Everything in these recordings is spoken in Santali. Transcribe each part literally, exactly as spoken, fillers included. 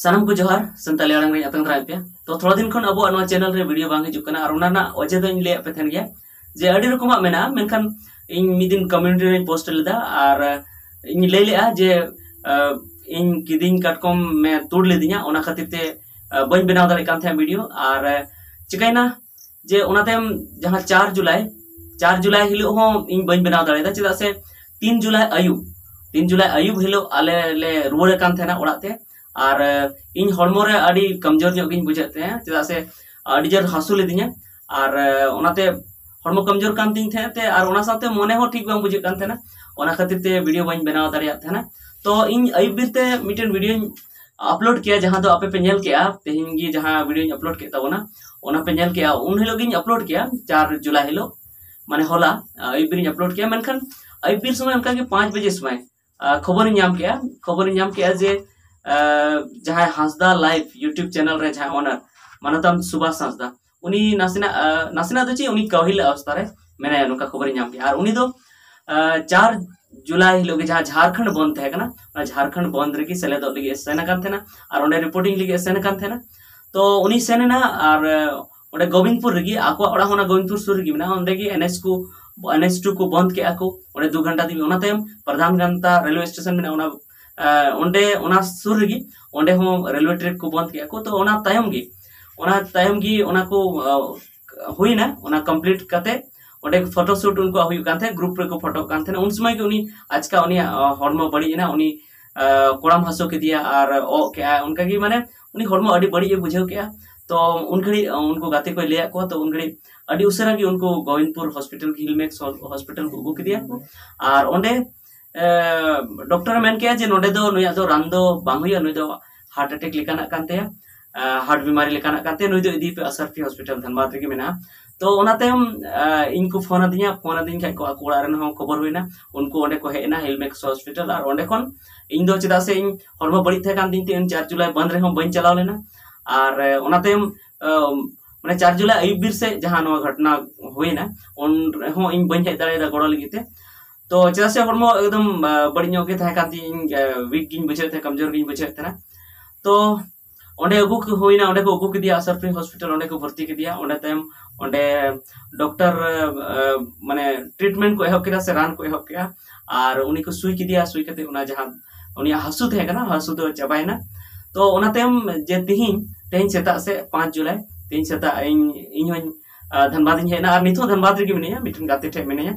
ᱥᱟᱱᱟᱢ ᱠᱚ ᱡᱚᱦᱟᱨ, ᱥᱟᱱᱛᱟᱲᱤ ᱟᱲᱟᱝ ᱨᱮᱧ ᱟᱛᱟᱝ ᱫᱟᱨᱟᱢᱮᱫ ᱯᱮᱭᱟ᱾ ᱛᱚ, ᱛᱷᱚᱲᱟ ᱫᱤᱱ ᱠᱷᱚᱱ ᱟᱵᱚᱣᱟᱜ ᱱᱚᱣᱟ ᱪᱮᱱᱮᱞ ᱨᱮ ᱵᱷᱤᱰᱤᱭᱳ ᱵᱟᱝ ᱦᱤᱡᱩᱜ ᱠᱟᱱᱟ, ᱟᱨ ᱚᱱᱟ ᱨᱮᱱᱟᱜ ᱚᱡᱮ ᱫᱚᱧ ᱞᱟᱹᱭᱟᱫ ᱯᱮ ᱛᱟᱦᱮᱱ ᱜᱮᱭᱟ ᱡᱮ ᱟᱹᱰᱤ ᱨᱚᱠᱚᱢᱟᱜ ᱢᱮᱱᱟᱜᱼᱟ, ᱢᱮᱱᱠᱷᱟᱱ ᱤᱧ ᱢᱤᱫ ᱫᱤᱱ ᱠᱚᱢᱤᱭᱩᱱᱤᱴᱤ ᱨᱮᱧ ᱯᱳᱥᱴ ᱞᱮᱫᱟ, ᱟᱨ ᱤᱧ ᱞᱟᱹᱭ ᱞᱮᱫᱼᱟ ᱡᱮ ᱟᱸ, ᱤᱧ ᱠᱤᱫᱤᱧ ᱠᱟᱴᱠᱚᱢ ᱢᱮ ᱛᱩᱲ ᱞᱤᱫᱤᱧᱟ, ᱚᱱᱟ ᱠᱷᱟᱹᱛᱤᱨ ᱛᱮ ᱟᱸ, ᱵᱟᱹᱧ ᱵᱮᱱᱟᱣ ᱫᱟᱲᱮᱭᱟᱜ ᱠᱟᱱ ᱛᱟᱦᱮᱸᱫ ᱵᱷᱤᱰᱤᱭᱳ᱾ ᱟᱨ ᱟᱸ, ᱪᱤᱠᱟᱹᱭᱮᱱᱟ ᱡᱮ ᱚᱱᱟ ᱛᱟᱭᱚᱢ ᱡᱟᱦᱟᱸ ᱪᱟᱨ ᱡᱩᱞᱟᱭ, ᱪᱟᱨ ᱡᱩᱞᱟᱭ ᱦᱤᱞᱳᱜ ᱦᱚᱸ ᱤᱧ ᱵᱟᱹᱧ ᱵᱮᱱᱟᱣ ᱫᱟᱲᱮᱭᱟᱫᱟ, ᱪᱮᱫᱟᱜ ᱥᱮ ᱛᱤᱱ ᱡᱩᱞᱟᱭ ᱟᱹᱭᱩᱵ, ᱛᱤᱱ ᱡᱩᱞᱟᱭ ᱟᱹᱭᱩᱵ ᱦᱤᱞᱳᱜ ᱟᱞᱮ ᱞᱮ ᱨᱩᱣᱟᱹᱲ ᱟᱠᱟᱱ ᱛᱟᱦᱮᱱᱟ ᱚᱲᱟᱜ ᱛᱮ᱾ ᱟᱨ ᱟᱸ, ᱤᱧ ᱦᱚᱲᱢᱚ ᱨᱮ ᱟᱹᱰᱤ ᱠᱚᱢᱡᱳᱨ ᱧᱚᱜ ᱜᱤᱧ ᱵᱩᱡᱷᱟᱹᱣᱮᱫ ᱛᱟᱦᱮᱸᱫ, ᱪᱮᱫᱟᱜ ᱥᱮ ᱟᱹᱰᱤ ᱡᱳᱨ ᱦᱟᱹᱥᱩ ᱞᱤᱫᱤᱧᱟ᱾ ᱟᱨ ᱟᱸ, ᱚᱱᱟᱛᱮ ᱦᱚᱲᱢᱚ ᱠᱚᱢᱡᱳᱨ ᱠᱟᱱ ᱛᱤᱧ ᱛᱟᱦᱮᱸᱫ ᱛᱮ, ᱟᱨ ᱚᱱᱟ ᱥᱟᱶᱛᱮ ᱢᱚᱱᱮ ᱦᱚᱸ ᱴᱷᱤᱠ ᱵᱟᱝ ᱵᱩᱡᱷᱟᱹᱜ ᱠᱟᱱ ᱛᱟᱦᱮᱱᱟ᱾ ᱚᱱᱟ ᱠᱷᱟᱹᱛᱤᱨ ᱛᱮ ᱵᱷᱤᱰᱤᱭᱳ ᱵᱟᱹᱧ ᱵᱮᱱᱟᱣ ᱫᱟᱲᱮᱭᱟᱜ ᱛᱟᱦᱮᱱᱟ᱾ ᱛᱚ, ᱤᱧ ᱟᱹᱭᱩᱵ ᱵᱮᱨ ᱛᱮ ᱢᱤᱫᱴᱮᱱ ᱵᱷᱤᱰᱤᱭᱳᱧ ᱟᱯᱞᱳᱰ ᱠᱮᱭᱟ, ᱡᱟᱦᱟᱸ ᱫᱚ ᱟᱯᱮ ᱯᱮ ᱧᱮᱞ ᱠᱮᱜᱼᱟ, ᱛᱮᱦᱮᱧ ᱜᱮ ᱡᱟᱦᱟᱸ ᱵᱷᱤᱰᱤᱭᱳᱧ ᱟᱯᱞᱳᱰ ᱠᱮᱫ ᱛᱟᱵᱚᱱᱟ, ᱚᱱᱟ ᱯᱮ ᱧᱮᱞ ᱠᱮᱜᱼᱟ, ᱩᱱ ᱦᱤᱞᱳᱜ ᱜᱤᱧ ᱟᱯᱞᱳᱰ ᱠᱮᱭᱟ, ᱪᱟᱨ ᱡᱩᱞᱟᱭ ᱦᱤᱞᱳᱜ, ᱢᱟᱱᱮ ᱦᱚᱞᱟ ᱟᱹᱭᱩᱵ ᱵᱮᱨᱤᱧ ᱟᱯᱞᱳᱰ ᱠᱮᱭᱟ᱾ ᱢᱮᱱᱠᱷᱟᱱ ᱟᱹᱭᱩᱵ ᱵᱮᱨ ᱥᱚᱢᱚᱭ ᱚᱱᱠᱟ ᱜᱮ ᱯᱟᱸᱪ ᱵᱟᱡᱮ ᱥᱚᱢᱚᱭ ᱟᱸ, ᱠᱷᱚᱵᱚᱨᱤᱧ ᱧᱟᱢ ᱠᱮᱜᱼᱟ, ᱠᱷᱚᱵᱚᱨᱤᱧ ᱧᱟᱢ ᱠᱮᱜᱼᱟ ᱡᱮ ᱟᱸ, ᱡᱟᱦᱟᱸᱭ ᱦᱟᱸᱥᱫᱟ ᱞᱟᱭᱤᱵᱷ YouTube ᱪᱮᱱᱮᱞ ᱨᱮ ᱡᱟᱦᱟᱸᱭ ᱚᱱᱟᱨ ᱢᱟᱱᱚᱛᱟᱱ ᱥᱩᱵᱷᱟᱥ ᱦᱟᱸᱥᱫᱟ, ᱩᱱᱤ ᱱᱟᱥᱮᱱᱟᱜ ᱟᱸ, ᱱᱟᱥᱮᱱᱟᱜ ᱫᱚ ᱪᱮᱫ, ᱩᱱᱤ ᱠᱟᱹᱦᱤᱞ ᱚᱵᱚᱥᱛᱷᱟ ᱨᱮ ᱢᱮᱱᱟᱭᱟ, ᱱᱚᱝᱠᱟ ᱠᱷᱚᱵᱚᱨᱤᱧ ᱧᱟᱢ ᱠᱮᱜᱼᱟ᱾ ᱟᱨ ᱩᱱᱤ ᱫᱚ ᱟᱸ, ᱪᱟᱨ ᱡᱩᱞᱟᱭ ᱦᱤᱞᱳᱜ ᱜᱮ ᱡᱟᱦᱟᱸ ᱡᱷᱟᱲᱠᱷᱚᱸᱰ ᱵᱚᱱᱫ ᱛᱟᱦᱮᱸ ᱠᱟᱱᱟ, ᱚᱱᱟ ᱡᱷᱟᱲᱠᱷᱚᱸᱰ ᱵᱚᱱᱫ ᱨᱮᱜᱮ ᱥᱮᱞᱮᱫᱚᱜ ᱞᱟᱹᱜᱤᱫ ᱮ ᱥᱮᱱ ᱟᱠᱟᱱ ᱛᱟᱦᱮᱱᱟ, ᱟᱨ ᱚᱸᱰᱮ ᱨᱤᱯᱳᱨᱴᱤᱝ ᱞᱟᱹᱜᱤᱫ ᱮ ᱥᱮᱱ ᱟᱠᱟᱱ ᱛᱟᱦᱮᱱᱟ᱾ ᱛᱚ, ᱩᱱᱤ ᱥᱮᱱ ᱮᱱᱟ, ᱟᱨ ᱟᱸ, ᱚᱸᱰᱮ ᱜᱳᱵᱤᱱᱫᱯᱩᱨ ᱨᱮᱜᱮ, ᱟᱠᱚᱣᱟᱜ ᱚᱲᱟᱜ ᱦᱚᱸ ᱚᱱᱟ ᱜᱳᱵᱤᱱᱫᱯᱩᱨ ᱥᱩᱨ ᱨᱮᱜᱮ ᱢᱮᱱᱟᱜᱼᱟ, ᱚᱸᱰᱮ ᱜᱮ ᱮᱱ ᱮᱪ ᱠᱚ, ᱮᱱ ᱮᱪ ᱴᱩ ᱠᱚ ᱵᱚᱱᱫ ᱠᱮᱜᱼᱟ ᱠᱚ᱾ ᱚᱸᱰᱮ ᱫᱩ ᱜᱷᱚᱱᱴᱟ ᱫᱷᱟᱹᱵᱤᱡ, ᱚᱱᱟ ᱛᱟᱭᱚᱢ ᱯᱨᱟᱫᱷᱟᱱ ᱜᱟᱱᱛᱟ ᱨᱮᱞᱣᱮ ᱥᱴᱮᱥᱚᱱ ᱢᱮᱱᱟᱜᱼᱟ, ᱚᱱᱟ ᱟᱸ, ᱚᱸᱰᱮ, ᱚᱱᱟ ᱥᱩᱨ ᱨᱮᱜᱮ, ᱚᱸᱰᱮ ᱦᱚᱸ ᱨᱮᱞᱣᱮ ᱴᱨᱮᱠ ᱠᱚ ᱵᱚᱱᱫ ᱠᱮᱜᱼᱟ ᱠᱚ᱾ ᱛᱚ, ᱚᱱᱟ ᱛᱟᱭᱚᱢ ᱜᱮ, ᱚᱱᱟ ᱛᱟᱭᱚᱢ ᱜᱮ ᱚᱱᱟ ᱠᱚ ᱟᱸ, ᱦᱩᱭᱱᱟ, ᱚᱱᱟ ᱠᱚᱢᱯᱞᱤᱴ ᱠᱟᱛᱮ ᱚᱸᱰᱮ ᱯᱷᱳᱴᱳ ᱥᱩᱴ ᱩᱱᱠᱩᱣᱟᱜ ᱦᱩᱭᱩᱜ ᱠᱟᱱ ᱛᱟᱦᱮᱸᱫ, ᱜᱨᱩᱯ ᱨᱮᱠᱚ ᱯᱷᱳᱴᱳᱜ ᱠᱟᱱ ᱛᱟᱦᱮᱸᱫ᱾ ᱩᱱ ᱥᱚᱢᱚᱭ ᱜᱮ ᱩᱱᱤ ᱟᱪᱠᱟ ᱩᱱᱤᱭᱟᱜ ᱟᱸ, ᱦᱚᱲᱢᱚ ᱵᱟᱹᱲᱤᱡ ᱮᱱᱟ, ᱩᱱᱤ ᱟᱸ, ᱠᱚᱲᱟᱢ ᱦᱟᱹᱥᱩ ᱠᱮᱫᱮᱭᱟ ᱟᱨ ᱚᱜ ᱠᱮᱜᱼᱟᱭ, ᱚᱱᱠᱟ ᱜᱮ ᱢᱟᱱᱮ ᱩᱱᱤ ᱦᱚᱲᱢᱚ ᱟᱹᱰᱤ ᱵᱟᱹᱲᱤᱡ ᱮ ᱵᱩᱡᱷᱟᱹᱣ ᱠᱮᱜᱼᱟ᱾ ᱛᱚ, ᱩᱱ ᱜᱷᱟᱹᱲᱤᱡ ᱟᱸ, ᱩᱱᱠᱩ ᱜᱟᱛᱮ ᱠᱚᱭ ᱞᱟᱹᱭᱟᱫ ᱠᱚᱣᱟ, ᱛᱚ, ᱩᱱ ᱜᱷᱟᱹᱲᱤᱡ ᱟᱹᱰᱤ ᱩᱥᱟᱹᱨᱟ ᱜᱮ ᱩᱱᱠᱩ ᱜᱳᱵᱤᱱᱫᱯᱩᱨ ᱦᱚᱥᱯᱤᱴᱟᱞ, ᱦᱤᱞᱢᱮᱠᱥ ᱦᱚᱥᱯᱤᱴᱟᱞ ᱠᱚ ᱟᱹᱜᱩ ᱠᱮᱫᱮᱭᱟ ᱠᱚ᱾ ᱟᱨ ᱚᱸᱰᱮ ᱟᱸ, ᱰᱚᱠᱴᱚᱨ ᱮ ᱢᱮᱱ ᱠᱮᱜᱼᱟ ᱡᱮ ᱱᱚᱸᱰᱮ ᱫᱚ ᱱᱩᱭᱟᱜ ᱫᱚ ᱨᱟᱱ ᱫᱚ ᱵᱟᱝ ᱦᱩᱭᱩᱜᱼᱟ, ᱱᱩᱭ ᱫᱚ ᱦᱟᱨᱴ ᱮᱴᱮᱠ ᱞᱮᱠᱟᱱᱟᱜ ᱠᱟᱱ ᱛᱟᱭᱟ, ᱟᱸ, ᱦᱟᱨᱴ ᱵᱤᱢᱟᱨᱤ ᱞᱮᱠᱟᱱᱟᱜ ᱠᱟᱱ ᱛᱟᱭᱟ, ᱱᱩᱭ ᱫᱚ ᱤᱫᱤᱭᱮᱯᱮ ᱟᱥᱟᱨᱯᱷᱤ ᱦᱚᱥᱯᱤᱴᱟᱞ ᱫᱷᱟᱱᱵᱟᱫᱽ ᱨᱮᱜᱮ ᱢᱮᱱᱟᱜᱼᱟ᱾ ᱛᱚ, ᱚᱱᱟ ᱛᱟᱭᱚᱢ ᱟᱸ, ᱤᱧ ᱠᱚ ᱯᱷᱳᱱ ᱟᱹᱫᱤᱧᱟ, ᱯᱷᱳᱱ ᱟᱹᱫᱤᱧ ᱠᱷᱟᱡ ᱠᱚ ᱟᱠᱚ ᱚᱲᱟᱜ ᱨᱮᱱ ᱦᱚᱸ ᱠᱷᱚᱵᱚᱨ ᱦᱩᱭᱱᱟ, ᱩᱱᱠᱩ ᱚᱸᱰᱮ ᱠᱚ ᱦᱮᱡ ᱮᱱᱟ ᱦᱤᱞᱢᱮᱠᱥ ᱦᱚᱥᱯᱤᱴᱟᱞ᱾ ᱟᱨ ᱚᱸᱰᱮ ᱠᱷᱚᱱ ᱤᱧ ᱫᱚ, ᱪᱮᱫᱟᱜ ᱥᱮ ᱤᱧ ᱦᱚᱲᱢᱚ ᱵᱟᱹᱲᱤᱡ ᱛᱟᱦᱮᱸ ᱠᱟᱱ ᱛᱤᱧ ᱛᱮ, ᱤᱧ ᱪᱟᱨ ᱡᱩᱞᱟᱭ ᱵᱚᱱᱫᱽ ᱨᱮᱦᱚᱸ ᱵᱟᱹᱧ ᱪᱟᱞᱟᱣ ᱞᱮᱱᱟ᱾ ᱟᱨ ᱟᱸ, ᱚᱱᱟ ᱛᱟᱭᱚᱢ ᱟᱸ, ᱢᱟᱱᱮ ᱪᱟᱨ ᱡᱩᱞᱟᱭ ᱟᱹᱭᱩᱵ ᱵᱮᱨ ᱥᱮᱫ ᱡᱟᱦᱟᱸ ᱱᱚᱣᱟ ᱜᱷᱚᱴᱚᱱᱟ ᱦᱩᱭᱱᱟ, ᱩᱱ ᱨᱮᱦᱚᱸ ᱤᱧ ᱵᱟᱹᱧ ᱦᱮᱡ ᱫᱟᱲᱮᱭᱟᱫᱟ ᱜᱚᱲᱚ ᱞᱟᱹᱜᱤᱫ ᱛᱮ᱾ ᱛᱚ, ᱪᱮᱫᱟᱜ ᱥᱮ ᱦᱚᱲᱢᱚ ᱮᱠᱫᱚᱢ ᱟᱸ, ᱵᱟᱹᱲᱤᱡ ᱧᱚᱜ ᱜᱮ ᱛᱟᱦᱮᱸ ᱠᱟᱱ ᱛᱤᱧ, ᱤᱧ ᱣᱤᱠ ᱜᱤᱧ ᱵᱩᱡᱷᱟᱹᱣᱮᱫ ᱛᱟᱦᱮᱸ, ᱠᱚᱢᱡᱳᱨ ᱜᱤᱧ ᱵᱩᱡᱷᱟᱹᱣᱮᱫ ᱛᱟᱦᱮᱱᱟ᱾ ᱛᱚ ᱚᱸᱰᱮ ᱟᱹᱜᱩ ᱠᱚ ᱦᱩᱭᱱᱟ, ᱚᱸᱰᱮ ᱠᱚ ᱟᱹᱜᱩ ᱠᱮᱫᱮᱭᱟ ᱟᱥᱟᱨᱯᱤ ᱦᱚᱥᱯᱤᱴᱟᱞ, ᱚᱸᱰᱮ ᱠᱚ ᱵᱷᱚᱨᱛᱤ ᱠᱮᱫᱮᱭᱟ᱾ ᱚᱸᱰᱮ ᱛᱟᱭᱚᱢ ᱚᱸᱰᱮ ᱰᱚᱠᱴᱚᱨ ᱢᱟᱱᱮ ᱴᱨᱤᱴᱢᱮᱱᱴ ᱠᱚ ᱮᱦᱚᱵ ᱠᱮᱫᱟ ᱥᱮ ᱨᱟᱱ ᱠᱚ ᱮᱦᱚᱵ ᱠᱮᱫᱟ, ᱟᱨ ᱩᱱᱤ ᱠᱚ ᱥᱩᱭ ᱠᱮᱫᱮᱭᱟ᱾ ᱥᱩᱭ ᱠᱟᱛᱮ ᱚᱱᱟ ᱡᱟᱦᱟᱸ ᱩᱱᱤᱭᱟᱜ ᱦᱟᱹᱥᱩ ᱛᱟᱦᱮᱸ ᱠᱟᱱᱟ, ᱦᱟᱹᱥᱩ ᱫᱚ ᱪᱟᱵᱟᱭᱮᱱᱟ᱾ ᱛᱚ ᱚᱱᱟ ᱛᱟᱭᱚᱢ ᱡᱮ ᱛᱤᱦᱤᱧ, ᱛᱮᱦᱮᱧ ᱥᱮᱛᱟᱜ ᱥᱮ ᱯᱟᱸᱪ ᱡᱩᱞᱟᱭ, ᱛᱮᱦᱮᱧ ᱥᱮᱛᱟᱜ ᱤᱧ ᱤᱧ ᱦᱚᱸᱧ ᱫᱷᱟᱱᱵᱟᱫ ᱤᱧ ᱦᱮᱡ ᱮᱱᱟ, ᱟᱨ ᱱᱤᱛ ᱦᱚᱸ ᱫᱷᱟᱱᱵᱟᱫ ᱨᱮᱜᱮ ᱢᱤᱱᱟᱹᱧᱟ, ᱢᱤᱫᱴᱮᱱ ᱜᱟᱛᱮ ᱴᱷᱮᱡ ᱢᱤᱱᱟᱹᱧᱟ᱾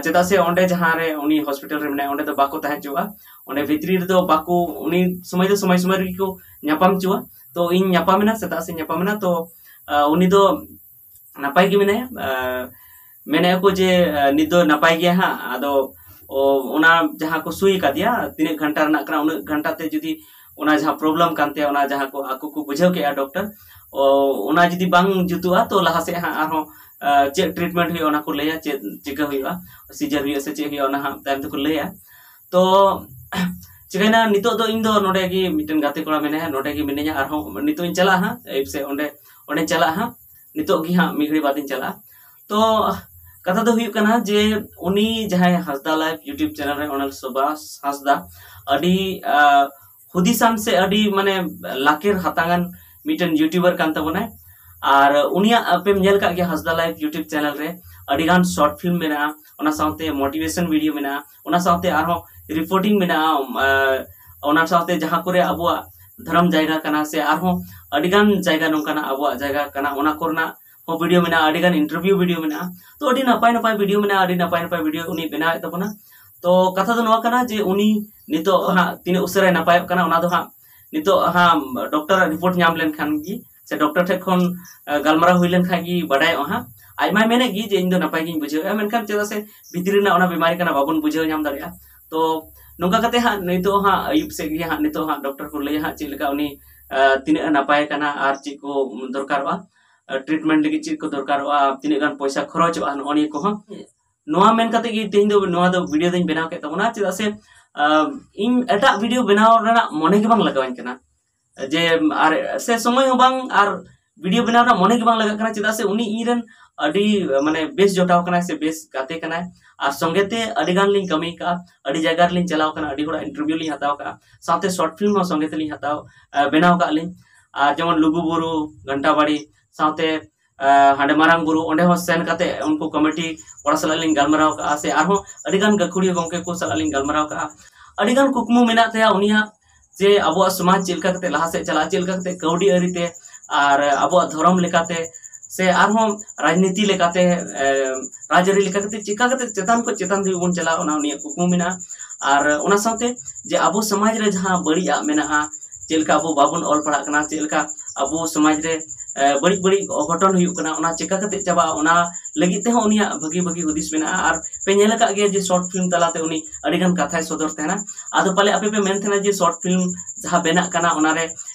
ᱪᱮᱫᱟᱜ ᱥᱮ ᱚᱸᱰᱮ ᱡᱟᱦᱟᱸ ᱨᱮ ᱩᱱᱤ ᱦᱚᱥᱯᱤᱴᱟᱞ ᱨᱮ ᱢᱮᱱᱟᱭᱟ, ᱚᱸᱰᱮ ᱫᱚ ᱵᱟᱠᱚ ᱛᱟᱦᱮᱸ ᱦᱚᱪᱚᱣᱟᱜᱼᱟ᱾ ᱚᱸᱰᱮ ᱵᱷᱤᱛᱨᱤ ᱨᱮᱫᱚ ᱵᱟᱠᱚ, ᱩᱱᱤ ᱥᱚᱢᱚᱭ ᱫᱚ ᱥᱚᱢᱚᱭ ᱥᱚᱢᱚᱭ ᱨᱮᱜᱮ ᱠᱚ ᱧᱟᱯᱟᱢ ᱦᱚᱪᱚᱣᱟ᱾ ᱛᱚ ᱤᱧ ᱧᱟᱯᱟᱢ ᱮᱱᱟ, ᱥᱮᱛᱟᱜ ᱥᱮᱫ ᱧᱟᱯᱟᱢ ᱮᱱᱟ᱾ ᱛᱚ ᱩᱱᱤ ᱫᱚ ᱱᱟᱯᱟᱭ ᱜᱮ ᱢᱮᱱᱟᱭᱟ᱾ ᱢᱮᱱᱮᱫᱼᱟ ᱠᱚ ᱡᱮ ᱱᱤᱛ ᱫᱚ ᱱᱟᱯᱟᱭ ᱜᱮᱭᱟ ᱦᱟᱸᱜ᱾ ᱟᱫᱚ ᱚᱱᱟ ᱡᱟᱦᱟᱸ ᱠᱚ ᱥᱩᱭ ᱟᱠᱟᱫᱮᱭᱟ, ᱛᱤᱱᱟᱹᱜ ᱜᱷᱚᱱᱴᱟ ᱨᱮᱱᱟᱜ ᱠᱟᱱᱟ, ᱩᱱᱟᱹᱜ ᱜᱷᱚᱱᱴᱟ ᱛᱮ ᱡᱩᱫᱤ ᱚᱱᱟ ᱡᱟᱦᱟᱸ ᱯᱨᱚᱵᱞᱮᱢ ᱠᱟᱱ ᱛᱟᱭᱟ, ᱚᱱᱟ ᱡᱟᱦᱟᱸ ᱠᱚ ᱟᱠᱚ ᱠᱚ ᱵᱩᱡᱷᱟᱹᱣ ᱠᱮᱜᱼᱟ ᱰᱚᱠᱴᱚᱨ, ᱚᱱᱟ ᱡᱩᱫᱤ ᱵᱟᱝ ᱡᱩᱛᱩᱜᱼᱟ, ᱛᱚ ᱞᱟᱦᱟ ᱥᱮᱫ ᱦᱟᱸᱜ ᱟᱨᱦᱚᱸ ᱪᱮᱫ ᱴᱨᱤᱴᱢᱮᱱᱴ ᱦᱩᱭᱩᱜᱼᱟ, ᱚᱱᱟ ᱠᱚ ᱞᱟᱹᱭᱟ, ᱪᱮᱫ ᱪᱤᱠᱟᱹ ᱦᱩᱭᱩᱜᱼᱟ, ᱥᱤᱡᱟᱨ ᱦᱩᱭᱩᱜᱼᱟ ᱥᱮ ᱪᱮᱫ ᱦᱩᱭᱩᱜᱼᱟ, ᱚᱱᱟ ᱦᱟᱸᱜ ᱛᱟᱭᱚᱢ ᱛᱮᱠᱚ ᱞᱟᱹᱭᱟ᱾ ᱛᱚ ᱪᱤᱠᱟᱹᱭᱮᱱᱟ, ᱱᱤᱛᱚᱜ ᱫᱚ ᱤᱧ ᱫᱚ ᱱᱚᱰᱮ ᱜᱮ ᱢᱤᱫᱴᱮᱱ ᱜᱟᱛᱮ ᱠᱚᱲᱟ ᱢᱮᱱᱟᱭᱟ, ᱱᱚᱰᱮ ᱜᱮ ᱢᱤᱱᱟᱹᱧᱟ᱾ ᱟᱨᱦᱚᱸ ᱱᱤᱛᱚᱜ ᱤᱧ ᱪᱟᱞᱟᱜᱼᱟ ᱦᱟᱸᱜ, ᱟᱹᱭᱩᱵ ᱥᱮᱫ ᱚᱸᱰᱮ ᱚᱸᱰᱮᱧ ᱪᱟᱞᱟᱜᱼᱟ ᱦᱟᱸᱜ᱾ ᱱᱤᱛᱚᱜ ᱜᱮ ᱦᱟᱸᱜ ᱢᱤᱫ ᱜᱷᱟᱹᱲᱤ ᱵᱟᱫ ᱤᱧ ᱪᱟᱞᱟᱜᱼᱟ᱾ ᱛᱚ ᱠᱟᱛᱷᱟ ᱫᱚ ᱦᱩᱭᱩᱜ ᱠᱟᱱᱟ ᱡᱮ ᱩᱱᱤ ᱡᱟᱦᱟᱸᱭ ᱦᱟᱸᱥᱫᱟ ᱞᱟᱭᱤᱵᱷ YouTube ᱪᱮᱱᱮᱞ ᱨᱮ ᱚᱱᱟ ᱥᱩᱵᱷᱟᱥ ᱦᱟᱸᱥᱫᱟ ᱟᱹᱰᱤ ᱦᱩᱫᱤᱥᱟᱱ ᱥᱮ ᱟᱹᱰᱤ ᱢᱟᱱᱮ ᱞᱟᱠᱮᱨ ᱦᱟᱛᱟᱝᱟᱱ ᱢᱤᱫᱴᱮᱱ YouTuber ᱠᱟᱱ ᱛᱟᱵᱚᱱᱟᱭ᱾ ᱟᱨ ᱩᱱᱤᱭᱟᱜ ᱟᱯᱮᱢ ᱧᱮᱞ ᱠᱟᱜ ᱜᱮᱭᱟ ᱦᱟᱸᱥᱫᱟ ᱞᱟᱭᱤᱵᱷ YouTube ᱪᱮᱱᱮᱞ ᱨᱮ ᱟᱹᱰᱤ ᱜᱟᱱ ᱥᱚᱨᱴ ᱯᱷᱤᱞᱢ ᱢᱮᱱᱟᱜᱼᱟ, ᱚᱱᱟ ᱥᱟᱶᱛᱮ ᱢᱳᱴᱤᱵᱷᱮᱥᱚᱱ ᱵᱷᱤᱰᱤᱭᱳ ᱢᱮᱱᱟᱜᱼᱟ, ᱚᱱᱟ ᱥᱟᱶᱛᱮ ᱟᱨᱦᱚᱸ ᱨᱤᱯᱳᱨᱴᱤᱝ ᱢᱮᱱᱟᱜᱼᱟ᱾ ᱚᱱᱟ ᱥᱟᱶᱛᱮ ᱡᱟᱦᱟᱸ ᱠᱚᱨᱮ ᱟᱵᱚᱣᱟᱜ ᱫᱷᱚᱨᱚᱢ ᱡᱟᱭᱜᱟ ᱠᱟᱱᱟ ᱥᱮ ᱟᱨᱦᱚᱸ ᱟᱹᱰᱤ ᱜᱟᱱ ᱡᱟᱭᱜᱟ ᱱᱚᱝᱠᱟᱱᱟᱜ ᱟᱵᱚᱣᱟᱜ ᱡᱟᱭᱜᱟ ᱠᱟᱱᱟ, ᱚᱱᱟ ᱠᱚᱨᱮᱱᱟᱜ ᱦᱚᱸ ᱵᱷᱤᱰᱤᱭᱳ ᱢᱮᱱᱟᱜᱼᱟ, ᱟᱹᱰᱤ ᱜᱟᱱ ᱤᱱᱴᱟᱨᱵᱷᱤᱭᱩ ᱵᱷᱤᱰᱤᱭᱳ ᱢᱮᱱᱟᱜᱼᱟ᱾ ᱛᱚ ᱟᱹᱰᱤ ᱱᱟᱯᱟᱭ ᱱᱟᱯᱟᱭ ᱵᱷᱤᱰᱤᱭᱳ ᱢᱮᱱᱟᱜᱼᱟ, ᱟᱹᱰᱤ ᱱᱟᱯᱟᱭ ᱱᱟᱯᱟᱭ ᱵᱷᱤᱰᱤᱭᱳ ᱩᱱᱤ ᱵᱮᱱᱟᱣᱮᱫ ᱛᱟᱵᱚᱱᱟ᱾ ᱛᱚ ᱠᱟᱛᱷᱟ ᱫᱚ ᱱᱚᱣᱟ ᱠᱟᱱᱟ ᱡᱮ ᱩᱱᱤ ᱱᱤᱛᱚᱜ ᱦᱟᱸᱜ ᱛᱤᱱᱟᱹᱜ ᱩᱥᱟᱹᱨᱟᱭ ᱱᱟᱯᱟᱭᱚᱜ ᱠᱟᱱᱟ, ᱚᱱᱟ ᱫᱚ ᱦᱟᱸᱜ ᱱᱤᱛᱚᱜ ᱦᱟᱸᱜ ᱰᱚᱠᱴᱚᱨᱟᱜ ᱨᱤᱯᱳᱨᱴ ᱧᱟᱢ ᱞᱮᱱᱠᱷᱟᱱ ᱜᱮ ᱥᱮ ᱰᱚᱠᱴᱚᱨ ᱴᱷᱮᱱ ᱠᱷᱚᱱ ᱜᱟᱞᱢᱟᱨᱟᱣ ᱦᱩᱭ ᱞᱮᱱᱠᱷᱟᱱ ᱜᱮ ᱵᱟᱰᱟᱭᱚᱜᱼᱟ ᱦᱟᱸᱜ᱾ ᱟᱡ ᱢᱟᱭ ᱢᱮᱱᱮᱫ ᱜᱮ ᱡᱮ ᱤᱧ ᱫᱚ ᱱᱟᱯᱟᱭ ᱜᱤᱧ ᱵᱩᱡᱷᱟᱹᱣᱮᱫᱼᱟ, ᱢᱮᱱᱠᱷᱟᱱ ᱪᱮᱫᱟᱜ ᱥᱮ ᱵᱷᱤᱛᱨᱤ ᱨᱮᱱᱟᱜ ᱚᱱᱟ ᱵᱤᱢᱟᱨᱤ ᱠᱟᱱᱟ, ᱵᱟᱵᱚᱱ ᱵᱩᱡᱷᱟᱹᱣ ᱧᱟᱢ ᱫᱟᱲᱮᱭᱟᱜᱼᱟ᱾ ᱛᱚ ᱱᱚᱝᱠᱟ ᱠᱟᱛᱮ ᱦᱟᱸᱜ ᱱᱤᱛᱚᱜ ᱦᱟᱸᱜ ᱟᱹᱭᱩᱵ ᱥᱮᱫ ᱜᱮ ᱦᱟᱸᱜ ᱱᱤᱛᱚᱜ ᱦᱟᱸᱜ ᱰᱚᱠᱴᱚᱨ ᱠᱚ ᱞᱟᱹᱭᱟ ᱦᱟᱸᱜ ᱪᱮᱫ ᱞᱮᱠᱟ ᱩᱱᱤ ᱛᱤᱱᱟᱹᱜ ᱮ ᱱᱟᱯᱟᱭ ᱠᱟᱱᱟ ᱟᱨ ᱪᱮᱫ ᱠᱚ ᱫᱚᱨᱠᱟᱨᱚᱜᱼᱟ, ᱴᱨᱤᱴᱢᱮᱱᱴ ᱞᱟᱹᱜᱤᱫ ᱪᱮᱫ ᱠᱚ ᱫᱚᱨᱠᱟᱨᱚᱜᱼᱟ, ᱛᱤᱱᱟᱹᱜ ᱜᱟᱱ ᱯᱚᱭᱥᱟ ᱠᱷᱚᱨᱚᱪᱚᱜᱼᱟ, ᱱᱚᱜᱼᱚ ᱱᱤᱭᱟᱹ ᱠᱚᱦᱚᱸ᱾ ᱱᱚᱣᱟ ᱢᱮᱱ ᱠᱟᱛᱮ ᱜᱮ ᱛᱮᱦᱮᱧ ᱫᱚ ᱱᱚᱣᱟ ᱫᱚ ᱵᱷᱤᱰᱤᱭᱳ ᱫᱚᱧ ᱵᱮᱱᱟᱣ ᱠᱮᱫ ᱛᱟᱵᱚᱱᱟ, ᱪᱮᱫᱟᱜ ᱥᱮ ᱤᱧ ᱮᱴᱟᱜ ᱵᱷᱤᱰᱤᱭᱳ ᱵᱮᱱᱟᱣ ᱨᱮᱱᱟᱜ ᱢᱚᱱᱮ ᱜᱮ ᱵᱟᱝ ᱞᱟᱜᱟᱣᱟᱹᱧ ᱠᱟᱱᱟ ᱡᱮ, ᱟᱨ ᱥᱮ ᱥᱚᱢᱚᱭ ᱦᱚᱸ ᱵᱟᱝ, ᱟᱨ ᱵᱷᱤᱰᱤᱭᱳ ᱵᱮᱱᱟᱣ ᱨᱮᱱᱟᱜ ᱢᱚᱱᱮ ᱜᱮ ᱵᱟᱝ ᱞᱟᱜᱟᱜ ᱠᱟᱱᱟ, ᱪᱮᱫᱟᱜ ᱥᱮ ᱩᱱᱤ ᱤᱧ ᱨᱮᱱ ᱟᱹᱰᱤ ᱢᱟᱱᱮ ᱵᱮᱥ ᱡᱚᱴᱟᱣ ᱠᱟᱱᱟᱭ ᱥᱮ ᱵᱮᱥ ᱜᱟᱛᱮ ᱠᱟᱱᱟᱭ᱾ ᱟᱨ ᱥᱚᱸᱜᱮ ᱛᱮ ᱟᱹᱰᱤ ᱜᱟᱱ ᱞᱤᱧ ᱠᱟᱹᱢᱤ ᱠᱟᱜᱼᱟ, ᱟᱹᱰᱤ ᱡᱟᱭᱜᱟ ᱨᱮᱞᱤᱧ ᱪᱟᱞᱟᱣ ᱠᱟᱱᱟ, ᱟᱹᱰᱤ ᱦᱚᱲᱟᱜ ᱤᱱᱴᱟᱨᱵᱷᱤᱭᱩ ᱞᱤᱧ ᱦᱟᱛᱟᱣ ᱠᱟᱜᱼᱟ, ᱥᱟᱶᱛᱮ ᱥᱚᱨᱴ ᱯᱷᱤᱞᱢ ᱦᱚᱸ ᱥᱚᱸᱜᱮ ᱛᱮᱞᱤᱧ ᱦᱟᱛᱟᱣ ᱵᱮᱱᱟᱣ ᱠᱟᱜᱼᱟ ᱞᱤᱧ᱾ ᱟᱨ ᱡᱮᱢᱚᱱ ᱞᱩᱜᱩ ᱵᱩᱨᱩ, ᱜᱷᱟᱱᱴᱟ ᱵᱟᱲᱤ, ᱥᱟᱶᱛᱮ ᱦᱟᱸᱰᱮ ᱢᱟᱨᱟᱝ ᱵᱩᱨᱩ, ᱚᱸᱰᱮ ᱦᱚᱸ ᱥᱮᱱ ᱠᱟᱛᱮ ᱩᱱᱠᱩ ᱠᱚᱢᱤᱴᱤ ᱠᱚᱲᱟ ᱥᱟᱞᱟᱜ ᱞᱤᱧ ᱜᱟᱞᱢᱟᱨᱟᱣ ᱠᱟᱜᱼᱟ, ᱥᱮ ᱟᱨᱦᱚᱸ ᱟᱹᱰᱤ ᱜᱟᱱ ᱜᱟᱹᱠᱷᱩᱲᱤᱭᱟᱹ ᱜᱚᱢᱠᱮ ᱠᱚ ᱥᱟᱞᱟᱜ ᱞᱤᱧ ᱜᱟᱞᱢᱟᱨᱟᱣ ᱠᱟᱜᱼᱟ᱾ ᱟᱹᱰᱤ ᱜᱟᱱ ᱠᱩᱠᱢᱩ ᱢᱮᱱᱟᱜ ᱛᱟᱭᱟ ᱩᱱᱤᱭᱟᱜ, ᱡᱮ ᱟᱵᱚᱣᱟᱜ ᱥᱚᱢᱟᱡᱽ ᱪᱮᱫ ᱞᱮᱠᱟ ᱠᱟᱛᱮ ᱞᱟᱦᱟ ᱥᱮᱫ ᱪᱟᱞᱟᱜᱼᱟ, ᱪᱮᱫ ᱞᱮᱠᱟ ᱠᱟᱛᱮ ᱠᱟᱹᱣᱰᱤ ᱟᱹᱨᱤ ᱛᱮ ᱟᱨ ᱟᱵᱚᱣᱟᱜ ᱫᱷᱚᱨᱚᱢ ᱞᱮᱠᱟᱛᱮ ᱥᱮ ᱟᱨᱦᱚᱸ ᱨᱟᱡᱽᱱᱤᱛᱤ ᱞᱮᱠᱟᱛᱮ, ᱮ, ᱨᱟᱡᱽᱟᱹᱨᱤ ᱞᱮᱠᱟ ᱠᱟᱛᱮ ᱪᱮᱠᱟ ᱠᱟᱛᱮ ᱪᱮᱛᱟᱱ ᱠᱷᱚᱱ ᱪᱮᱛᱟᱱ ᱫᱷᱟᱹᱵᱤᱡ ᱵᱚᱱ ᱪᱟᱞᱟᱣ, ᱚᱱᱟ ᱩᱱᱤᱭᱟᱜ ᱠᱩᱠᱢᱩ ᱢᱮᱱᱟᱜᱼᱟ᱾ ᱟᱨ ᱚᱱᱟ ᱥᱟᱶᱛᱮ ᱡᱮ ᱟᱵᱚ ᱥᱚᱢᱟᱡᱽ ᱨᱮ ᱡᱟᱦᱟᱸ ᱵᱟᱹᱲᱤᱡᱟᱜ ᱢᱮᱱᱟᱜᱼᱟ, ᱪᱮᱫ ᱞᱮᱠᱟ ᱟᱵᱚ ᱵᱟᱵᱚᱱ ᱚᱞ ᱯᱟᱲᱦᱟᱜ ᱠᱟᱱᱟ, ᱪᱮᱫ ᱞᱮᱠᱟ ᱟᱵᱚ ᱥᱚᱢᱟᱡᱽ ᱨᱮ ᱵᱟᱹᱲᱤᱡ ᱵᱟᱹᱲᱤᱡ ᱚᱜᱷᱚᱴᱚᱱ ᱦᱩᱭᱩᱜ ᱠᱟᱱᱟ, ᱚᱱᱟ ᱪᱮᱠᱟ ᱠᱟᱛᱮ ᱪᱟᱵᱟᱜᱼᱟ, ᱚᱱᱟ ᱞᱟᱹᱜᱤᱫ ᱛᱮᱦᱚᱸ ᱩᱱᱤᱭᱟᱜ ᱵᱷᱟᱹᱜᱤ ᱵᱷᱟᱹᱜᱤ ᱦᱩᱫᱤᱥ ᱢᱮᱱᱟᱜᱼᱟ᱾ ᱟᱨ ᱯᱮ ᱧᱮᱞ ᱟᱠᱟᱫ ᱜᱮᱭᱟ ᱡᱮ ᱥᱚᱨᱴ ᱯᱷᱤᱞᱢ ᱛᱟᱞᱟᱛᱮ ᱩᱱᱤ ᱟᱹᱰᱤ ᱜᱟᱱ ᱠᱟᱛᱷᱟᱭ ᱥᱚᱫᱚᱨ ᱛᱟᱦᱮᱱᱟ᱾ ᱟᱫᱚ ᱯᱟᱞᱮ ᱟᱯᱮ ᱯᱮ ᱢᱮᱱ ᱛᱟᱦᱮᱱᱟ ᱡᱮ ᱥᱚᱨᱴ ᱯᱷᱤᱞᱢ ᱡᱟᱦᱟᱸ ᱵᱮᱱᱟᱜ ᱠᱟᱱᱟ, ᱚᱱᱟᱨᱮ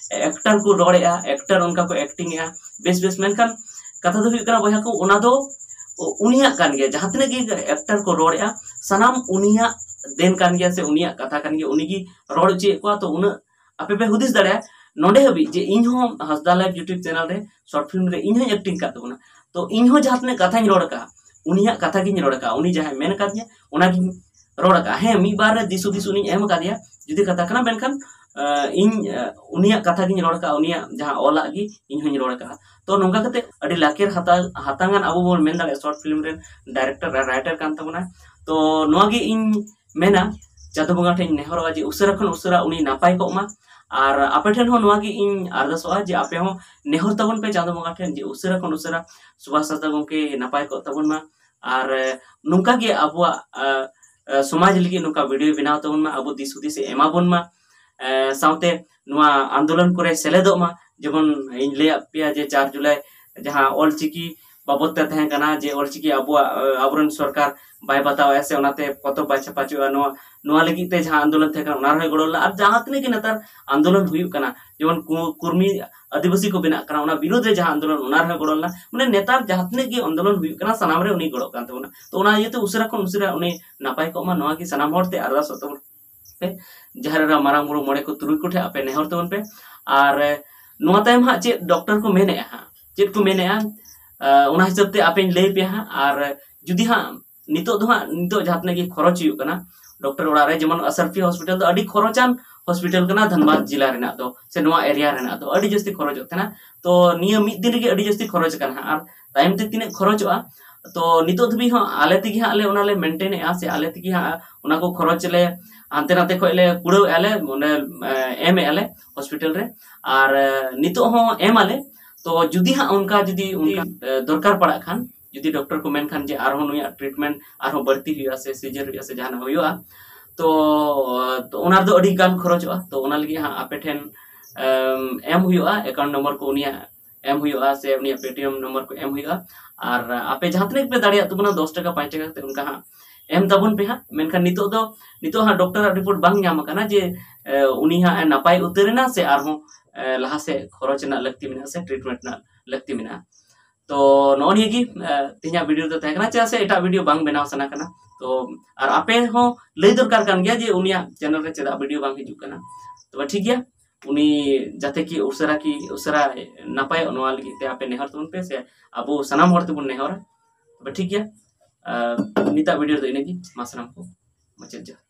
ᱮᱠᱴᱟᱨ ᱠᱚ ᱨᱚᱲᱮᱫᱼᱟ, ᱮᱠᱴᱟᱨ ᱚᱱᱠᱟ ᱠᱚ ᱮᱠᱴᱤᱝ ᱮᱫᱼᱟ, ᱵᱮᱥ ᱵᱮᱥ, ᱢᱮᱱᱠᱷᱟᱱ ᱠᱟᱛᱷᱟ ᱫᱚ ᱦᱩᱭᱩᱜ ᱠᱟᱱᱟ ᱵᱚᱭᱦᱟ ᱠᱚ, ᱚᱱᱟ ᱫᱚ ᱩᱱᱤᱭᱟᱜ ᱠᱟᱱ ᱜᱮᱭᱟ, ᱡᱟᱦᱟᱸ ᱛᱤᱱᱟᱹᱜ ᱜᱮ ᱮᱠᱴᱟᱨ ᱠᱚ ᱨᱚᱲᱮᱫᱼᱟ, ᱥᱟᱱᱟᱢ ᱩᱱᱤᱭᱟᱜ ᱫᱮᱱ ᱠᱟᱱ ᱜᱮᱭᱟ ᱥᱮ ᱩᱱᱤᱭᱟᱜ ᱠᱟᱛᱷᱟ ᱠᱟᱱ ᱜᱮᱭᱟ, ᱩᱱᱤᱜᱮ ᱨᱚᱲ ᱦᱚᱪᱚᱭᱮᱫ ᱠᱚᱣᱟ᱾ ᱛᱚ ᱩᱱᱟᱹᱜ ᱟᱯᱮ ᱯᱮ ᱦᱩᱫᱤᱥ ᱫᱟᱲᱮᱭᱟᱜᱼᱟ, ᱱᱚᱰᱮ ᱦᱟᱹᱵᱤᱡ ᱡᱮ ᱤᱧ ᱦᱚᱸ ᱦᱟᱸᱥᱫᱟ ᱞᱟᱭᱤᱵᱷ ᱭᱩᱴᱩᱵᱽ ᱪᱮᱱᱮᱞ ᱨᱮ ᱥᱚᱨᱴ ᱯᱷᱤᱞᱢ ᱨᱮ ᱤᱧ ᱦᱚᱸᱧ ᱮᱠᱴᱤᱝ ᱠᱟᱜ ᱛᱟᱵᱚᱱᱟ᱾ ᱛᱚ ᱤᱧ ᱦᱚᱸ ᱡᱟᱦᱟᱸ ᱛᱤᱱᱟᱹᱜ ᱠᱟᱛᱷᱟᱧ ᱨᱚᱲ ᱠᱟᱜᱼᱟ, ᱩᱱᱤᱭᱟᱜ ᱠᱟᱛᱷᱟ ᱜᱤᱧ ᱨᱚᱲ ᱠᱟᱜᱼᱟ, ᱩᱱᱤ ᱡᱟᱦᱟᱸᱭ ᱢᱮᱱ ᱠᱟᱫᱤᱧᱟ ᱚᱱᱟᱜᱤᱧ ᱨᱚᱲ ᱠᱟᱜᱼᱟ᱾ ᱦᱮᱸ, ᱢᱤᱫ ᱵᱟᱨ ᱨᱮ ᱫᱤᱥ ᱦᱩᱫᱤᱥ ᱩᱱᱤᱧ ᱮᱢ ᱠᱟᱫᱮᱭᱟ ᱡᱩᱫᱤ ᱠᱟᱛᱷᱟ ᱠᱟᱱᱟ, ᱢᱮᱱᱠᱷᱟᱱ ᱟᱸ, ᱤᱧ ᱟᱸ, ᱩᱱᱤᱭᱟᱜ ᱠᱟᱛᱷᱟ ᱜᱤᱧ ᱨᱚᱲ ᱠᱟᱜᱼᱟ, ᱩᱱᱤᱭᱟᱜ ᱡᱟᱦᱟᱸ ᱚᱞᱟᱜ ᱜᱮ ᱤᱧ ᱦᱚᱸᱧ ᱨᱚᱲ ᱠᱟᱜᱼᱟ᱾ ᱛᱚ ᱱᱚᱝᱠᱟ ᱠᱟᱛᱮ ᱟᱹᱰᱤ ᱞᱟᱠᱮᱨ ᱦᱟᱛᱟᱝ ᱟᱱ ᱟᱵᱚ ᱵᱚᱱ ᱢᱮᱱ ᱫᱟᱲᱮᱭᱟᱜᱼᱟ ᱥᱚᱨᱴ ᱯᱷᱤᱞᱢ ᱨᱮᱱ ᱰᱟᱭᱨᱮᱠᱴᱚᱨ ᱟᱨ ᱨᱟᱭᱴᱟᱨ ᱠᱟᱱ ᱛᱟᱵᱚᱱᱟ᱾ ᱛᱚ ᱱᱚᱣᱟ ᱜᱮ ᱤᱧ ᱢᱮᱱᱟ, ᱪᱟᱸᱫᱳ ᱵᱚᱸᱜᱟ ᱴᱷᱮᱱ ᱤᱧ ᱱᱮᱦᱚᱨᱚᱜᱼᱟ ᱡᱮ ᱩᱥᱟᱹᱨᱟ ᱠᱷᱚᱱ ᱩᱥᱟᱹᱨᱟ ᱩᱱᱤ ᱱᱟᱯᱟᱭ ᱠᱚᱜ ᱢᱟ᱾ ᱟᱨ ᱟᱯᱮ ᱴᱷᱮᱱ ᱦᱚᱸ ᱱᱚᱣᱟ ᱜᱮ ᱤᱧ ᱟᱨᱫᱟᱥᱚᱜᱼᱟ ᱡᱮ ᱟᱯᱮ ᱦᱚᱸ ᱱᱮᱦᱚᱨ ᱛᱟᱵᱚᱱ ᱯᱮ ᱪᱟᱸᱫᱳ ᱵᱚᱸᱜᱟ ᱴᱷᱮᱱ ᱡᱮ ᱩᱥᱟᱹᱨᱟ ᱠᱷᱚᱱ ᱩᱥᱟᱹᱨᱟ ᱥᱩᱵᱷᱟᱥ ᱦᱟᱸᱥᱫᱟ ᱜᱚᱢᱠᱮ ᱱᱟᱯᱟᱭ ᱠᱚᱜ ᱛᱟᱵᱚᱱ ᱢᱟ᱾ ᱟᱨ, ᱮ, ᱱᱚᱝᱠᱟ ᱜᱮ ᱟᱵᱚᱣᱟᱜ, ᱮ, ᱮ, ᱥᱚᱢᱟᱡᱽ ᱞᱟᱹᱜᱤᱫ ᱱᱚᱝᱠᱟ ᱵᱷᱤᱰᱤᱭᱳ ᱵᱮᱱᱟᱣ ᱛᱟᱵᱚᱱ ᱢᱟ, ᱟᱵᱚ ᱫᱤᱥ ᱦᱩᱫᱤᱥ ᱮ ᱮᱢᱟ ᱵᱚᱱ ᱢᱟ᱾ ᱮ, ᱥᱟᱶᱛᱮ ᱱᱚᱣᱟ ᱟᱱᱫᱳᱞᱚᱱ ᱠᱚᱨᱮ ᱥᱮᱞᱮᱫᱚᱜ ᱢᱟ᱾ ᱡᱮᱢᱚᱱ ᱤᱧ ᱞᱟᱹᱭᱟᱫ ᱯᱮᱭᱟ ᱡᱮ ᱪᱟᱨ ᱡᱩᱞᱟᱭ ᱡᱟᱦᱟᱸ ᱚᱞᱪᱤᱠᱤ ᱵᱟᱵᱚᱫ ᱛᱮ ᱛᱟᱦᱮᱸ ᱠᱟᱱᱟ, ᱡᱮ ᱚᱞᱪᱤᱠᱤ ᱟᱵᱚᱣᱟᱜ, ᱮ, ᱟᱵᱚᱨᱮᱱ ᱥᱚᱨᱠᱟᱨ ᱵᱟᱭ ᱵᱟᱛᱟᱣᱮᱫᱼᱟ ᱥᱮ ᱚᱱᱟᱛᱮ ᱯᱚᱛᱚᱵ ᱵᱟᱭ ᱪᱷᱟᱯᱟ ᱦᱚᱪᱚᱜᱼᱟ, ᱱᱚᱣᱟ, ᱱᱚᱣᱟ ᱞᱟᱹᱜᱤᱫ ᱛᱮ ᱡᱟᱦᱟᱸ ᱟᱱᱫᱳᱞᱚᱱ ᱛᱟᱦᱮᱸ ᱠᱟᱱᱟ ᱚᱱᱟ ᱨᱮᱦᱚᱸᱭ ᱜᱚᱲᱚ ᱞᱮᱱᱟ᱾ ᱟᱨ ᱡᱟᱦᱟᱸ ᱛᱤᱱᱟᱹᱜ ᱜᱮ ᱱᱮᱛᱟᱨ ᱟᱱᱫᱳᱞᱚᱱ ᱦᱩᱭᱩᱜ ᱠᱟᱱᱟ, ᱡᱮᱢᱚᱱ ᱠᱩ-, ᱠᱩᱨᱢᱤ ᱟᱹᱫᱤᱵᱟᱹᱥᱤ ᱠᱚ ᱵᱮᱱᱟᱜ ᱠᱟᱱᱟ, ᱚᱱᱟ ᱵᱤᱨᱳᱫᱷ ᱨᱮ ᱡᱟᱦᱟᱸ ᱟᱱᱫᱳᱞᱚᱱ, ᱚᱱᱟ ᱨᱮᱦᱚᱸ ᱜᱚᱲᱚ ᱞᱮᱱᱟ᱾ ᱢᱟᱱᱮ ᱱᱮᱛᱟᱨ ᱡᱟᱦᱟᱸ ᱛᱤᱱᱟᱹᱜ ᱜᱮ ᱟᱱᱫᱳᱞᱚᱱ ᱦᱩᱭᱩᱜ ᱠᱟᱱᱟ, ᱥᱟᱱᱟᱢ ᱨᱮ ᱩᱱᱤ ᱜᱚᱲᱚᱜ ᱠᱟᱱ ᱛᱟᱵᱚᱱᱟ᱾ ᱛᱚ ᱚᱱᱟ ᱤᱭᱟᱹᱛᱮ ᱩᱥᱟᱹᱨᱟ ᱠᱷᱚᱱ ᱩᱥᱟᱹᱨᱟ ᱩᱱᱤ ᱱᱟᱯᱟᱭ ᱠᱚᱜ ᱢᱟ, ᱱᱚᱣᱟ ᱜᱮ ᱥᱟᱱᱟᱢ ᱦᱚᱲ ᱛᱮ ᱟᱨᱫᱟᱥᱚᱜ ᱛᱟᱵᱚᱱ ᱯᱮ᱾ ᱡᱟᱦᱮᱨ ᱮᱨᱟ, ᱢᱟᱨᱟᱝ ᱵᱩᱨᱩ, ᱢᱚᱬᱮ ᱠᱚ ᱛᱩᱨᱩᱭ ᱠᱚ ᱴᱷᱮᱱ ᱟᱯᱮ ᱱᱮᱦᱚᱨ ᱛᱟᱵᱚᱱ ᱯᱮ᱾ ᱟᱨ, ᱮ, ᱱᱚᱣᱟ ᱛᱟᱭᱚᱢ ᱦᱟᱸᱜ ᱪᱮᱫ ᱰᱚᱠᱴᱚᱨ ᱠᱚ ᱢᱮᱱᱮᱫᱼᱟ ᱦᱟᱸᱜ, ᱪᱮᱫ ᱠᱚ ᱢᱮᱱᱮᱫᱼᱟ, ᱟᱸ, ᱚᱱᱟ ᱦᱤᱥᱟᱹᱵ ᱛᱮ ᱟᱯᱮᱧ ᱞᱟᱹᱭ ᱯᱮᱭᱟ ᱦᱟᱸᱜ᱾ ᱟᱨ ᱡᱩᱫᱤ ᱦᱟᱸᱜ ᱱᱤᱛᱚᱜ ᱫᱚ ᱦᱟᱸᱜ, ᱱᱤᱛᱚᱜ ᱡᱟᱦᱟᱸ ᱛᱤᱱᱟᱹᱜ ᱜᱮ ᱠᱷᱚᱨᱚᱪ ᱦᱩᱭᱩᱜ ᱠᱟᱱᱟ ᱰᱚᱠᱴᱚᱨ ᱚᱲᱟᱜ ᱨᱮ, ᱡᱮᱢᱚᱱ ᱟᱥᱟᱨᱯᱷᱤ ᱦᱚᱥᱯᱤᱴᱟᱞ ᱫᱚ ᱟᱹᱰᱤ ᱠᱷᱚᱨᱚᱪᱟᱱ ᱦᱚᱥᱯᱤᱴᱟᱞ ᱠᱟᱱᱟ ᱫᱷᱟᱱᱵᱟᱫᱽ ᱡᱮᱞᱟ ᱨᱮᱱᱟᱜ ᱫᱚ, ᱥᱮ ᱱᱚᱣᱟ ᱮᱨᱤᱭᱟ ᱨᱮᱱᱟᱜ ᱫᱚ ᱟᱹᱰᱤ ᱡᱟᱹᱥᱛᱤ ᱠᱷᱚᱨᱚᱪᱚᱜ ᱛᱟᱦᱮᱱᱟ᱾ ᱛᱚ ᱱᱤᱭᱟᱹ ᱢᱤᱫ ᱫᱤᱱ ᱨᱮᱜᱮ ᱟᱹᱰᱤ ᱡᱟᱹᱥᱛᱤ ᱠᱷᱚᱨᱚᱪ ᱠᱟᱱᱟ ᱦᱟᱸᱜ᱾ ᱟᱨ ᱛᱟᱭᱚᱢ ᱛᱮ ᱛᱤᱱᱟᱹᱜ ᱠᱷᱚᱨᱚᱪᱚᱜᱼᱟ, ᱛᱚ ᱱᱤᱛᱚᱜ ᱫᱷᱟᱹᱵᱤᱡ ᱦᱚᱸ ᱟᱞᱮ ᱛᱮᱜᱮ ᱦᱟᱸᱜ ᱞᱮ ᱚᱱᱟ ᱞᱮ ᱢᱮᱱᱴᱮᱱᱮᱫᱼᱟ, ᱥᱮ ᱟᱞᱮ ᱛᱮᱜᱮ ᱦᱟᱸᱜ ᱚᱱᱟ ᱠᱚ ᱠᱷᱚᱨᱚᱪ ᱞᱮ ᱦᱟᱱᱛᱮ ᱱᱟᱛᱮ ᱠᱷᱚᱡ ᱞᱮ ᱠᱩᱲᱟᱹᱣᱮᱫᱼᱟ ᱞᱮ, ᱚᱸᱰᱮ, ᱮ, ᱮᱢᱮᱫᱼᱟ ᱞᱮ ᱦᱚᱥᱯᱤᱴᱟᱞ ᱨᱮ᱾ ᱟᱨ, ᱮ, ᱱᱤᱛᱚᱜ ᱦᱚᱸ ᱮᱢ ᱟᱞᱮ᱾ ᱛᱚ ᱡᱩᱫᱤ ᱦᱟᱸᱜ ᱚᱱᱠᱟ ᱡᱩᱫᱤ ᱚᱱᱠᱟ, ᱮ, ᱫᱚᱨᱠᱟᱨ ᱯᱟᱲᱟᱜ ᱠᱷᱟᱱ, ᱡᱩᱫᱤ ᱰᱚᱠᱴᱚᱨ ᱠᱚ ᱢᱮᱱᱠᱷᱟᱱ ᱡᱮ ᱟᱨᱦᱚᱸ ᱱᱩᱭᱟᱜ ᱴᱨᱤᱴᱢᱮᱱᱴ ᱟᱨᱦᱚᱸ ᱵᱟᱹᱲᱛᱤ ᱦᱩᱭᱩᱜᱼᱟ ᱥᱮ ᱥᱤᱡᱟᱨ ᱦᱩᱭᱩᱜᱼᱟ ᱥᱮ ᱡᱟᱦᱟᱱᱟᱜ ᱦᱩᱭᱩᱜᱼᱟ, ᱛᱚ, ᱛᱚ ᱚᱱᱟ ᱨᱮᱫᱚ ᱟᱹᱰᱤ ᱜᱟᱱ ᱠᱷᱚᱨᱚᱪᱚᱜᱼᱟ᱾ ᱛᱚ ᱚᱱᱟ ᱞᱟᱹᱜᱤᱫ ᱦᱟᱸᱜ ᱟᱯᱮ ᱴᱷᱮᱱ, ᱮᱢ, ᱮᱢ ᱦᱩᱭᱩᱜᱼᱟ, ᱮᱠᱟᱣᱩᱱᱴ ᱱᱚᱢᱵᱚᱨ ᱠᱚ ᱩᱱᱤᱭᱟᱜ ᱮᱢ ᱦᱩᱭᱩᱜᱼᱟ, ᱥᱮ ᱩᱱᱤᱭᱟᱜ ᱯᱮᱴᱤᱮᱢ ᱱᱚᱢᱵᱚᱨ ᱠᱚ ᱮᱢ ᱦᱩᱭᱩᱜᱼᱟ᱾ ᱟᱨ ᱟᱯᱮ ᱡᱟᱦᱟᱸ ᱛᱤᱱᱟᱹᱜ ᱯᱮ ᱫᱟᱲᱮᱭᱟᱜ ᱛᱟᱵᱚᱱᱟ, ᱫᱚᱥ ᱴᱟᱠᱟ, ᱯᱟᱸᱪ ᱴᱟᱠᱟ ᱠᱟᱛᱮ ᱚᱱᱠᱟ ᱦᱟᱸᱜ ᱮᱢ ᱛᱟᱵᱚᱱ ᱯᱮ ᱦᱟᱸᱜ᱾ ᱢᱮᱱᱠᱷᱟᱱ ᱱᱤᱛᱚᱜ ᱫᱚ, ᱱᱤᱛᱚᱜ ᱦᱟᱸᱜ ᱰᱚᱠᱴᱚᱨᱟᱜ ᱨᱤᱯᱳᱨᱴ ᱵᱟᱝ ᱧᱟᱢ ᱟᱠᱟᱱᱟ ᱡᱮ, ᱮ, ᱩᱱᱤ ᱦᱟᱸᱜ ᱮ ᱱᱟᱯᱟᱭ ᱩᱛᱟᱹᱨ ᱮᱱᱟ ᱥᱮ ᱟᱨᱦᱚᱸ, ᱮ, ᱞᱟᱦᱟ ᱥᱮᱫ ᱠᱷᱚᱨᱚᱪ ᱨᱮᱱᱟᱜ ᱞᱟᱹᱠᱛᱤ ᱢᱮᱱᱟᱜᱼᱟ ᱥᱮ ᱴᱨᱤᱴᱢᱮᱱᱴ ᱨᱮᱱᱟᱜ ᱞᱟᱹᱠᱛᱤ ᱢᱮᱱᱟᱜᱼᱟ᱾ ᱛᱚ ᱱᱚᱜᱼᱚ ᱱᱤᱭᱟᱹ ᱜᱮ, ᱮ, ᱛᱮᱦᱮᱧᱟᱜ ᱵᱷᱤᱰᱤᱭᱳ ᱫᱚ ᱛᱟᱦᱮᱸ ᱠᱟᱱᱟ, ᱪᱮᱫᱟᱜ ᱥᱮ ᱮᱴᱟᱜ ᱵᱷᱤᱰᱤᱭᱳ ᱵᱟᱝ ᱵᱮᱱᱟᱣ ᱥᱟᱱᱟ ᱠᱟᱱᱟ᱾ ᱛᱚ ᱟᱨ ᱟᱯᱮ ᱦᱚᱸ ᱞᱟᱹᱭ ᱫᱚᱨᱠᱟᱨ ᱠᱟᱱ ᱜᱮᱭᱟ ᱡᱮ ᱩᱱᱤᱭᱟᱜ ᱪᱮᱱᱮᱞ ᱨᱮ ᱪᱮᱫᱟᱜ ᱵᱷᱤᱰᱤᱭᱳ ᱵᱟᱝ ᱦᱤᱡᱩᱜ ᱠᱟᱱᱟ᱾ ᱛᱚᱵᱮ ᱴᱷᱤᱠ ᱜᱮᱭᱟ, ᱩᱱᱤ ᱡᱟᱛᱮ ᱠᱤ ᱩᱥᱟᱹᱨᱟ ᱠᱤ ᱩᱥᱟᱹᱨᱟ ᱱᱟᱯᱟᱭᱚᱜ, ᱱᱚᱣᱟ ᱞᱟᱹᱜᱤᱫ ᱛᱮ ᱟᱯᱮ ᱱᱮᱦᱚᱨ ᱛᱟᱵᱚᱱ ᱯᱮ, ᱥᱮ ᱟᱵᱚ ᱥᱟᱱᱟᱢ ᱦᱚᱲ ᱛᱮᱵᱚᱱ ᱱᱮᱦᱚᱨᱟ᱾ ᱛᱚᱵᱮ ᱴᱷᱤᱠ ᱜᱮᱭᱟ, ᱟᱨ ᱱᱤᱛᱟᱜ ᱵᱷᱤᱰᱤᱭᱳ ᱫᱚ ᱤᱱᱟᱹᱜᱮ᱾ ᱢᱟ ᱥᱟᱱᱟᱢ ᱠᱚ ᱢᱩᱪᱟᱹᱫ ᱡᱚᱦᱟᱨ᱾